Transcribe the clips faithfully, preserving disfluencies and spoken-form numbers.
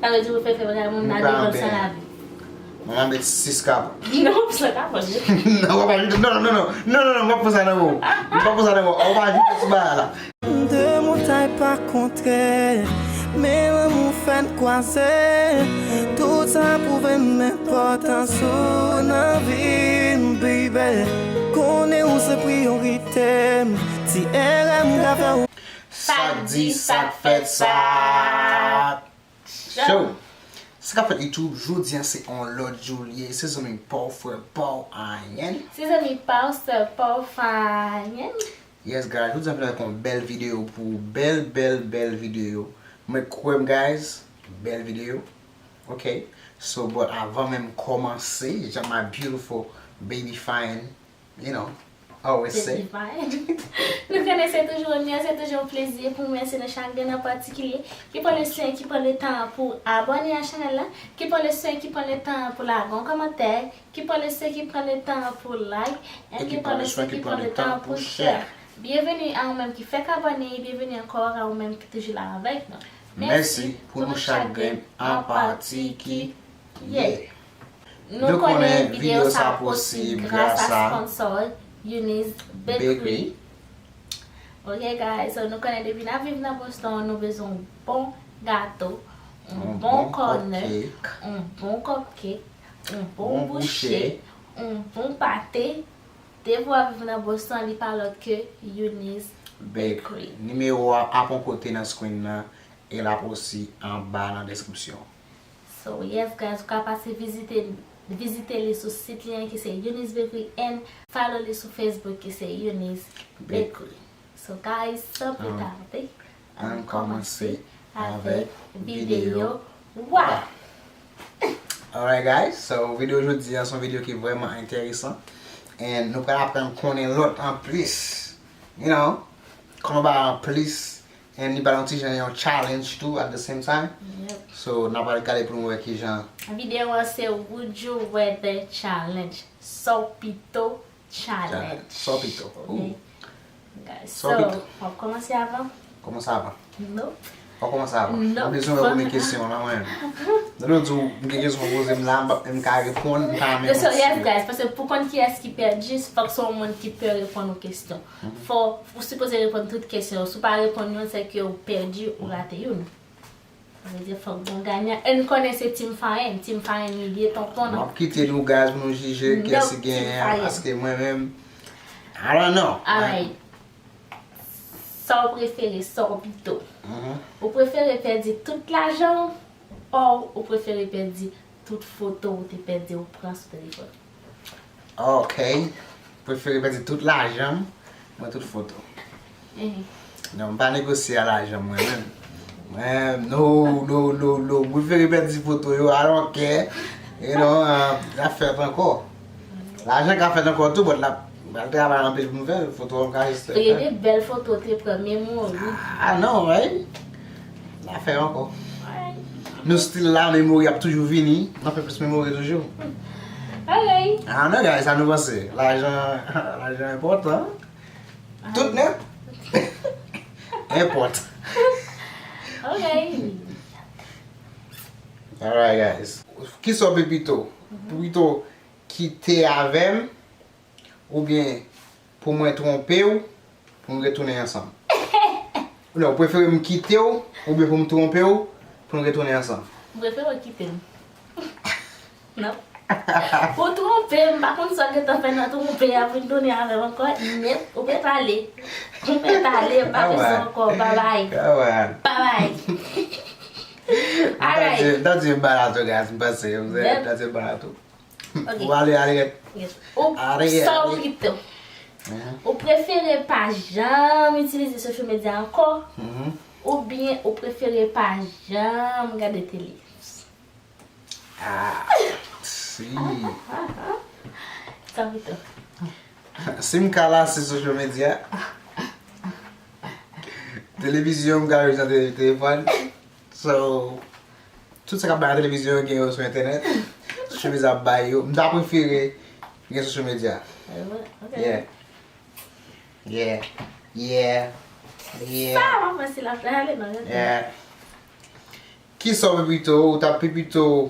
Sa vle di ou prefere bagay moun la devan san lavi. Mwen ka met sis kapòt. Non, san kapòt. Non, w ap ajoute. Non, non, non, non, non, non, non, m ap pran sa nan men w. M ap pran sa nan men w. W ap ajoute sou bagay la. De montay pa kontre, men lanmou fè n kwaze. Tout sa pwouve m enpòtans ou nan vi m, baby. Konnen ou se priyorite m, ti erè m ka fè ou. Sa k di, sa k fèt, sa. Show. Sa k ap fèt YouTube, jodi a se yon lòt jou li ye, se zanmi pa w, frè pa w, Ayen. Se zanmi pa w, sè pa w, Fayen. Yes guys, jodi a m vin avèk yon bèl videyo pou ou, bèl, bèl, bèl videyo. Mwen kwè m guys, bèl videyo. Ok, so but avan menm kòmanse, jan my beautiful baby Fayen, you know, always say. Nou konnen se toujou onè, se toujou yon plezi pou mwen, se nou chak grenn an patikilye ki pran le swen, ki pran le tan pou abòne a chanèl la, ki pran le swen, ki pran le tan pou lage yon kòmantè, ki pran le swen, ki pran le tan pou like, and ki pran le swen, ki pran le tan pou share. Byenveni a ou menm ki fèk abòne, byenveni ankò a ou menm ki toujou la avèk nou. Mèsi pou nou chak grenn an patikilye. Nou konnen videyo sa posib gras a sponsor Eunice Bakery. Ok guys, so nou konnen depi n ap viv nan Boston, nou bezwen yon bon gato, yon bon corner, yon bon cupcake, yon bon bouchè, yon bon pate. Depi w ap viv nan Boston, li pa lòt ke Eunice Bakery. Nimewo a ap yon kote nan screen nan e l ap osi anba nan deskripsyon. So yes guys, ou ka pase vizite vizite li sou sit li an ki se Eunice Bakery and follow li sou Facebook ki se Eunice Bakery. So guys, san pli tarde, ann kòmanse avèk videyo wa. Alright guys, so videyo jodi a se yon videyo ki vrèman enteresan. And nou pral aprann konnen lòt anplis. You know, kòman ba anplis. And li ba nou ti jan yon challenge tou at the same time. So n ap pral gade pou nou wè kijan. Videyo an se Would You Rather Challenge. Sa w pito challenge. Sa w pito. Ok. Guys, so w ap kòmanse avan? Kòmanse avan. No. W ap kòmanse avan. Mwen bezwen wè premye kesyon la mwen. Nan lòt jou m gen kesyon poze m la, m ka reponn, m pa menm. So yes guys, paske pou konn kiyès ki pèdi, fòk se yon moun ki pè reponn yon kesyon. Fò ou sipoze reponn tout kesyon yo. Si w pa reponn youn, se ke ou pèdi, ou rate youn. Sa vle di fòk gon ganyan. E n konnen se Team Fayen. Team Fayen li ye tonton nan. M ap kite nou guys pou nou jije kiyès ki genyen an, paske mwen menm I don't know. Alright. Sa w prefere, sa w pito? Ou prefere pèdi tout lajan w, or ou prefere pèdi tout foto ou te pèdi ou pran sou telefòn? Ok. Prefere pèdi tout lajan m, mwen tout foto. Non, m pa negosye a lajan mwen menm. Mwen, no, no, no, no. M prefere pèdi foto yo, I don't care. You know, uh, zafè ankò. Lajan ka fèt ankò tou, but l ap, l ap travay anpil pou m fè l. Foto an ka jis fè. Premye bèl foto te pran, memori. Ah non, right? L ap fè ankò. Nou still la, memori ap toujou vini. N ap fè plis memori toujou. Alright. Ah non, guys, sa nou panse? Lajan, lajan enpòtan. Tout nèt. Enpòtan. Alright. Alright, guys. Kisa w pi pito? Pito kite avè m oubyen pou mwen twonpe w pou n retounen ansanm? Non, ou prefere m kite w oubyen pou m twonpe w pou n retounen ansanm? M prefere w kite m. Non. Ou twonpe m, m pa konn sa w gentan fè nan twonpe a pou n tounen avè m ankò. Nèt, ou mèt ale. Ou mèt ale, m pa bezwen ankò. Babay. Babay. Alright. Dadye barato, guys, m panse. Dadye barato. Ou ale, ale. Ou sa w pito. Ou prefere pa janm itilize social media ankò, oubyen ou prefere pa janm gade tele? Ah, si. Sa w pito. Si m ka lase social media, televizyon m ka jwenn nan te- telefòn. So, tout sa k ap bay nan televizyon yo gen yo sou entènèt. Social media ap bay yo. M ta prefere gen social media. Yeah. Yeah. Yeah. Yeah. Sa, m ap wè si l ap ale nan rete. Yeah. Kisa w pi pito, ou ta pi pito,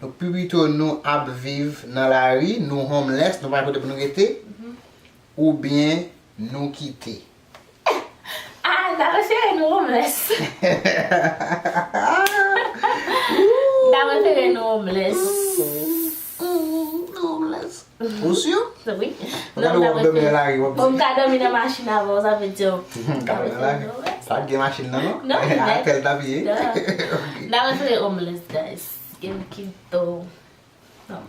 nou pi pito nou ap viv nan lari, nou homeless, nou pa gen kote pou nou rete, oubyen nou kite? Ah, m ta prefere nou homeless. M ta prefere nou homeless. Homeless. Ou si? Wi. Ou ka dòmi nan lari, w ap di. Bon, m ka dòmi nan machin avè w, sa vle di. Ka dòmi nan lari. Pa t gen machin nan, non? Non, Atèl t ap ye. M ta prefere homeless, guys. Gen ki to.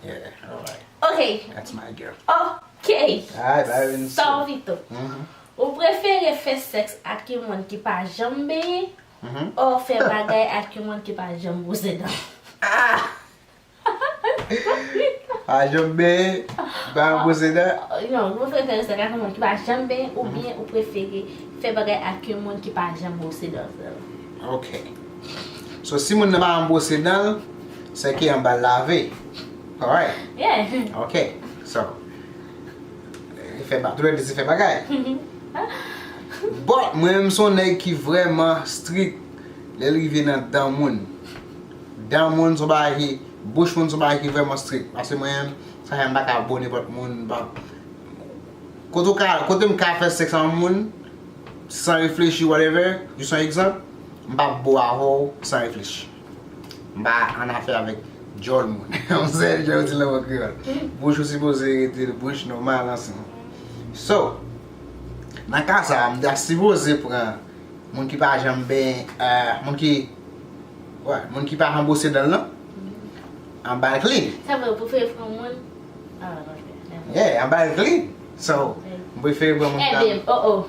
Yeah, alright. Ok. That's my girl. Ok. Alright, Byron. Sa w pito. Mhm. Ou prefere fè sèks ak yon moun ki pa janm benyen, Mhm. o fè bagay ak yon moun ki pa janm bwose dan? Ah! Pa janm benyen, pa janm bwose dan. Non, ou prefere fè sèks ak yon moun ki pa janm benyen, oubyen ou prefere fè bagay ak yon moun ki pa janm bwose dan? Ok. So, si moun nan pa janm bwose dan l, se ke an ba l lave. Alright. Yeah. Ok. So, li fè ba, tou lè di se fè bagay. But, mwen menm se yon nèg ki vrèman strik lè l rive nan dan moun. Dan moun se yon bagay ki, bouch moun se yon bagay ki vrèman strik. Paske mwen menm, sa fè m pa ka bo nenpòt moun, m pa, kote w ka, kote m ka fè sèks ak yon moun, san reflechi, whatever, jis yon egzanp, m p ap bo avè w san reflechi. M pa annafè avèk djòl moun. Yon sèl jan yo di l nan kreyòl. Bouch ou sipoze rete bouch nòmal ansanm. So, nan ka sa a, m ta sipoze pran moun ki pa janm benyen, euh, moun ki, ouais, moun ki pa janm bwose dan l lan, an ba l clean. Sa vle, ou prefere pran moun? Ah, ok. Never. Yeah, an ba l clean. So, m prefere pran moun ki pa. Ebyen, oh, oh.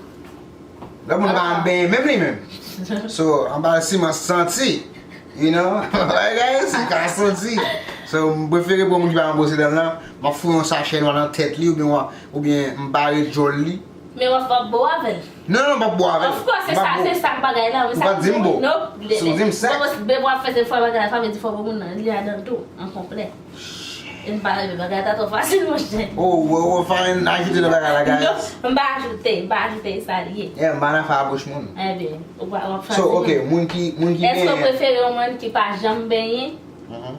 Lòt moun pa janm benyen menm li menm. So, an ba l siman santi. You know? Bagay si ka santi. So, m prefere pran moun ki pa janm bwose dan l lan. M ap foure yon sachè nwa nan tèt li, oubyen, oubyen m bare djòl li. Men w ap, w ap bo avè l. Non, non, m p ap bo avè l. Of course, se sa, se sa k bagay la. Ou pa di m bo. Nope. Si w di m sèks. Bon, bon, bon, w ap fè se fwa bagay la, sa vle di fò pou moun nan, li ladan l tou, an konplè. E m pa renmen bagay ta twò fasil, monchè. Oh, ou, ou, ou fè yon ajoute nan bagay la, guys. Non, m pa ajoute, m pa ajoute, e sa li ye. Yeah, m pa nan fè abouch moun. Ebyen, ou pa, w ap fasil. So, ok, moun ki, moun ki Èske w benyen. Prefere yon moun ki pa janm benyen? Mhm.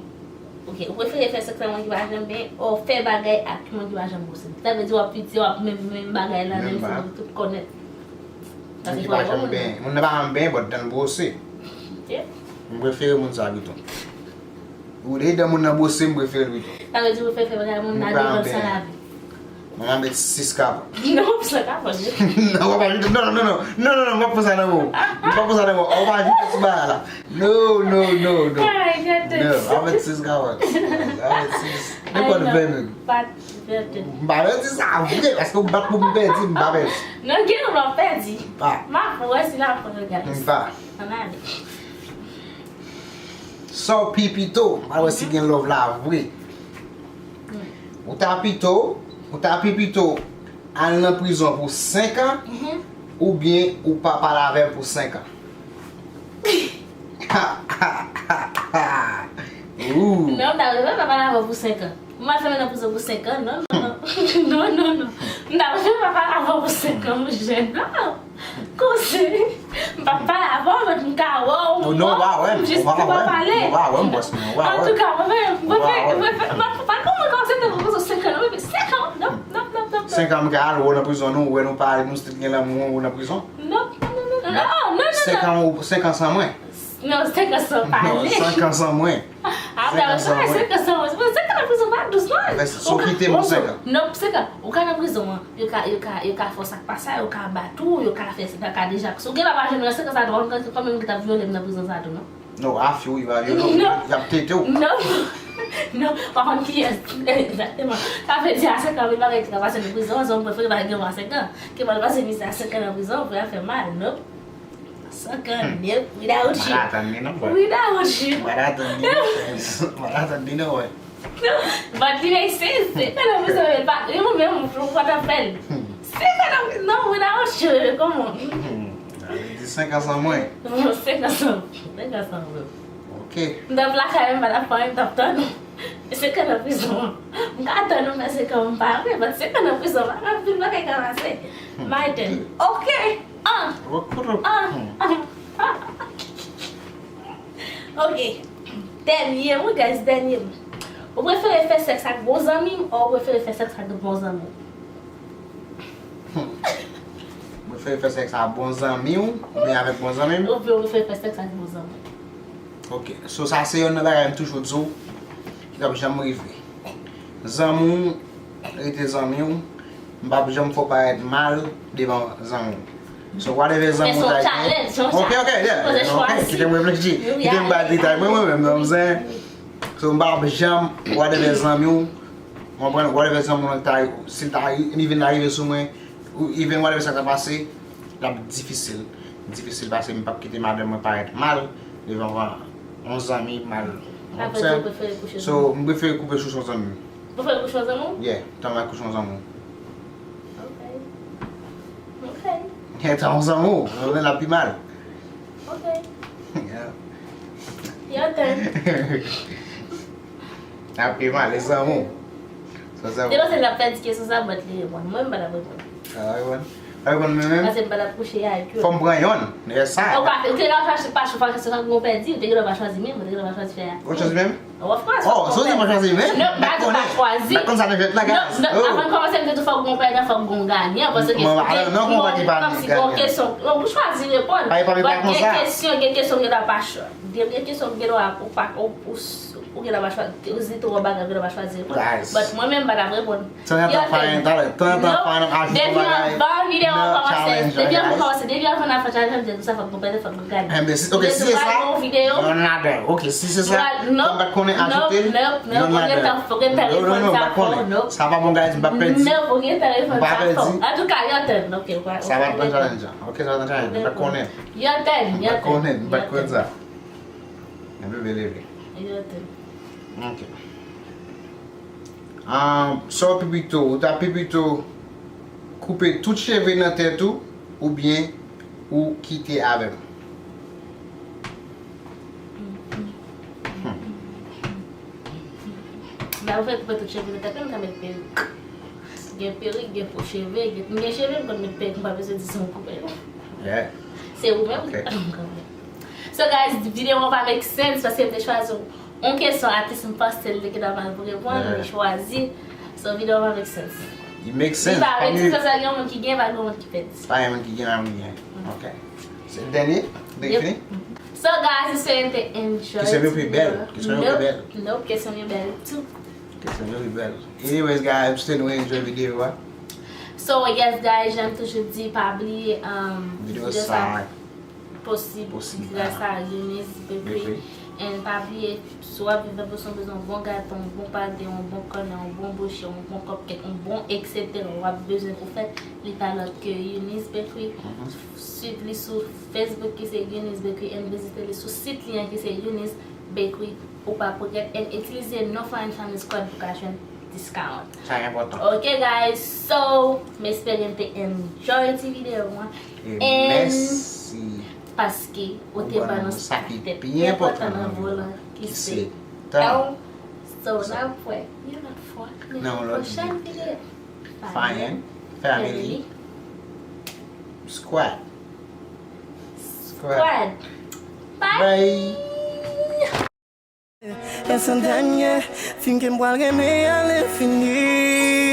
Ok, ou prefere fè sèks ak yon moun ki pa janm benyen, o fè bagay ak yon moun ki pa janm bwose? Sa vle di w ap piti, w ap menm, menm bagay la, Menm menm bagay. fòm, tout kònèt. Moun ki pa janm benyen. Moun nan pa janm benyen, but dan l bwose. Yeah. M prefere moun sa pito. Ou de dan moun nan bwose, m prefere l pito. Sa vle di ou prefere fè bagay moun nan devan l san lave. Mwen, m ap met sis kapòt. Non, san kapòt. Non, w ap ajoute. Non, non, non, non. Non, non, non, m p ap pran sa nan men w. M p ap pran sa nan men w. W ap ajoute sou bagay la. No, no, no, no. Ay, gade. No, w ap met sis kapòt. W ap met sis. Nenpòt ven menm. Pat, gade. M pa pèdi sa vre, paske w bat pou m pèdi, m pa pèdi. Non, gen w ap pèdi. Pa. M ap wè si l ap pran, guys. M pa. Ann ale. Sa w pi pito, m pa wè si gen love la vre. Ou ta pito, ou ta pi pito al nan prizon pou senk an, oubyen ou pa pale avè l pou senk an. Ooh. Non, m ta prefere pa pale avè w pou senk an. M al fèmen nan prizon pou senk an, non, non, non. Non, non, non. M ta prefere pa pale avè w pou senk an, monchè. Non. Koze. M p ap pale avè w, men m ka wè w. Oh, non, w pa wè m, Jis w pa pou pa wè m, pale. w pa wè m, bòs mwen, w pa wè m. Antouka, mwen, mwen, W pa wè m. mwen, mwen, mwen, pa kòmanse te pran senk an, non, senk an, non, non, non, non, non. Senk an, m ka al wè w nan prizon, nou wè nou pale, nou still gen lanmou, ou nan prizon. Non, non, non, non, non, non, non, non. Senk an, ou- senk an san mwen. Non, senk an san pale. Non, senk an san mwen. Apre, Senk an san mwen. Senk an san mwen. Senk an nan prizon pa dous, non. Mwen, si w kite mwen senk an. Non, senk an. Ou ka nan prizon an. Yo ka, yo ka, yo ka fè w sa k pa sa, yo ka bat ou, yo ka fè, yo ka deja. Si w gen lwa pa jwenn nan senk an sa, ou konn konbyen moun ki t ap vyole m nan prizon sa tou, non? Non, afè w, yo pa vyole w. Non. Y ap tete w. Non. Non, pa konn kiyès. Egzakteman. Sa vle di a senk an, anpil bagay ki ka pase nan prizon an, so m prefere pa gen mwa senk an. Ke m al pase mizè a senk an nan prizon, pou y ap fè mal, non. Senk an, nope, without M you. pa atann li non, bro. Without you. M pa atann li non, bro. M pa atann li non, bro. But li make sense. Se fè nan prizon, men pa, li mwen menm, mwen pa t ap fè l. Se fè nan, non, without you, come on. Hmm. Sa vle di senk an san mwen. Non, senk an san, senk an san mwen. Ok. M t ap lakay, m pa t ap fè anyen, m t ap tann ou. Senk an nan prizon. M ka tann ou, men senk an m pa vle, but senk an nan prizon, pa gen anpil bagay ka pase. My turn. Ok. Ah. Wokoro. Ah. Hmm. Ah. Ah. Ok. Dènye, wi, guys, dènye. Ou prefere fè sèks ak bon zanmi m, ou prefere fè sèks ak bon zanmi m? Ou prefere fè sèks ak bon zanmi w oubyen avèk bon zanmi m? Oubyen ou prefere fè sèks ak bon zanmi m? Ok. So, sa se yonn nan bagay m toujou di w ki p ap janm rive. Zanmi w rete zanmi w, m p ap janm fè w parèt mal devan zanmi w. So, whatever zanmi w ta ye. Ok, ok, yeah. Ok, kite m reflechi. Kite m bay detay mwen, mwen menm, non, m zen. So, m p ap janm, whatever zanmi w, konprann, whatever zanmi w ta, si l ta, li vin arive sou mwen, ou even whatever sa ta pase, l ap difisil. Difisil paske m p ap kite madanm mwen parèt mal devan yon zanmi mal. So, m prefere koupe sou yon zanmi. Ou prefere kouche yon zanmi w? Yeah, tanmen kouche yon zanmi w. Ok. Ok. Yeah, tanmen yon zanmi w, l ap pi mal. Ok. Yeah. Your turn. L ap pi mal, e zanmi w. So, zanmi w. Depi se l ap fè di kesyon sa, but li reponn. Mwen, m pa t ap reponn. Ah, reponn. Reponn mwen menm. Paske m pa t ap kouche avèk yo. Fò m pran yonn. E sa. Ou pa, ou te gentan pa chwazi, pa chwazi, pa chwazi, pa chwazi, men ou te gentan pa chwazi fè a. Ou chwazi menm? Of course. Oh, so se mwen chwazi menm? Non, pa di pa chwazi. Mwen konn sa nan jwèt la, guys. Non, avan m kòmanse m te di fòk gon pèdan, fòk gon ganyan, paske Mwen, alò, non, konn pa ki pa kòmsi gon kesyon, non, ou chwazi reponn. Pa, pa, pa But konsa. Gen kesyon, gen kesyon ki ta pa chwa. Gen kesyon ki ta ou pa, ou, ou, ou gen ta pa chwazi, ou di twa bagay ki ta pa chwazi reponn. But mwen menm, m pa t ap reponn. Tanzantan, fine, talè, tanzantan, fine, ap ajoute yon bagay. Depi anvan videyo a kòmanse, depi anvan kòmanse, depi anvan n ap fè challenge, m di sa fòk nou pèdi, fòk nou gade. Enben, ok, si se sa, yon ladan. Ok, si se sa, kòm m pa t konnen ajoute, yon ladan. Non, non, non, m pa t konnen. Sa pa bon, guys, m pa pèdi. M pa pèdi. Antouka, yon tèm, ok. Sa pa t nan challenge an. Ok, sa pa t nan challenge an. M pa t konnen. Yon tèm, yon tèm. M pa t konnen, m pa t konnen sa. Yon bebe leve. Yon tèm. Ok. Ah, sa w pi pito, ou ta pi pito koupe tout cheve nan tèt ou oubyen ou kite avè m? M pa fè koupe tout cheve nan tèt mwen, m ka met perik. Gen perik, gen fo cheve, gen, m gen cheve, m konn met perik, m pa bezwen di si m koupe yo. Se ou menm ki pa konn. So guys, videyo an pa make sense paske m te chwazi yon kesyon atis m panse l te gentan mal pou reponn, li chwazi. So videyo an pa make sense. It make sense. Li pa make sense paske gen moun ki gen, pa gen moun ki pèdi. Pa gen moun ki gen, pa gen moun ki gen. Ok. Se dènye? Dènye fini? So guys, espere n te enjoy. Kesyon yo pi bèl. Kesyon yo pi bèl. Nope, kesyon yo bèl tou. Kesyon yo pi bèl. Anyways, guys, m swete nou enjoy videyo a. So yes guys, jan m toujou di, pa bliye um, videyo sa posib gras a Eunice Bakery. And pa bliye, si w ap viv nan Boston, bezwen yon bon gato, yon bon pate, yon bon kònè, yon bon bouchè, yon bon cupcake, yon bon et cetera w ap bezwen pou fèt, li pa lòt ke Eunice Bakery. Suiv li sou Facebook ki se Eunice Bakery and vizite li sou sit li an ki se Eunice Bakery. Ou pa pou regrèt, and itilize No Foreign Family Squad pou ka jwenn discount. Sa enpòtan. Ok guys, so m espere n te enjoy ti videyo an. And mèsi. Paske ou te ban nou sa ki te pi enpòtan nan volan ki se tan. So n ap wè yon lòt fwa nan yon pwochèn videyo. Foreign Family Squad. Squad. Bye. E se dènye fim ke m pral renmen a lenfini.